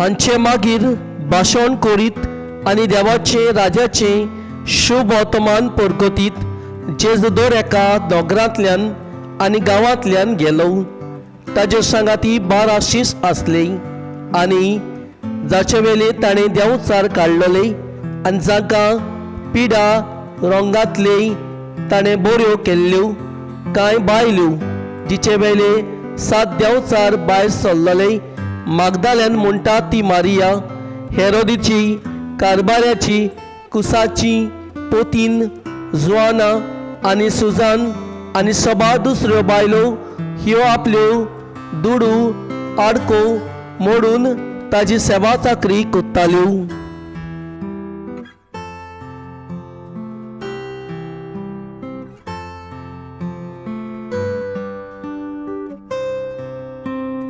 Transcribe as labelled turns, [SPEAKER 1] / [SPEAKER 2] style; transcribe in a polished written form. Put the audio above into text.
[SPEAKER 1] हांचे मागीर भाशण करीत आनी देवाचें राजाचें शुभ वर्तमान परगतीत जेजू दर एका दोगरांतल्यान आनी गांवांतल्यान गेलो. ताजे सांगाती 12 शीस आसले आनी जाचे वेले ताणें देंवचार काडलेले आनी जांकां पिडा रोंगांतले ताणें बऱ्यो केल्ल्यो कांय बायल्यो जिचे वेले 7 देंवचार भायर सरलेले मागदाल्यान म्हणटा ती मारिया, हेरोदीची कारबाऱ्याची कुसाची पोतीन जुआना आनी सुजान आनी सभा दुसऱ्यो बायलो ह्यो आपल्यो दुडू आडको मोडून ताजी सेवा चाकरी कोत्ताल्यो.